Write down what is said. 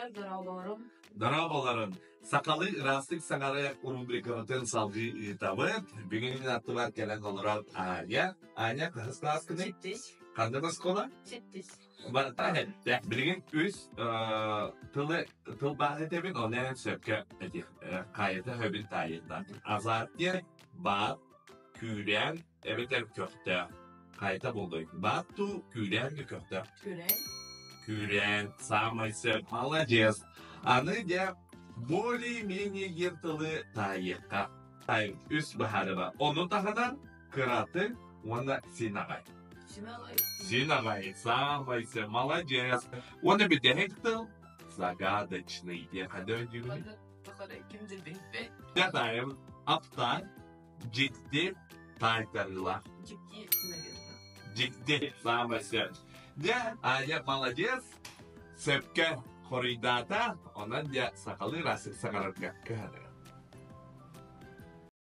Кыргыттар дорооболорум. Дорооболорун. Сахалыы ыраастык саҥарар рубрикабытын салгыы ыытабыт. Бүгүн аттыбар кэлэн олорор Аня. Аня, хаһыс кылааскыный? Ситтис. Ханнык оскуола? Ситтис. Барыта эттэ. Билигин үс тылы тылбаас этэбин, онон эн сөпкө этих хайата хөбүн таайыта. Азарт диэн баар, күүрээн, эбэтэр көхтөөх. Хайата буолуой? Баар дуу, күүрээн да көхтөөх? Күүрээн. Күүрээн, саамай сөп. Молодец. Аны дьэ, более-менее диэн тылы таайыахха. Таайым үс быһаарыба. Ону таһынан кыраты уонна син аҕай. Син аҕай. Син аҕай, саамай сөп. Молодец. Уонна бүтэһик тыл загадочный диэн ханна өйдүүгүнүй? Ким да билбэт. Дьэ таайым, аптаан Дьикти таайтарыылаах. Дьикти, наверное. Дьикти, саамай сөп. Дьэ, Аня молодец, сөпкө хоруйдаата, онон дьэ сахалыы ыраастык саҥарарга кыһанар.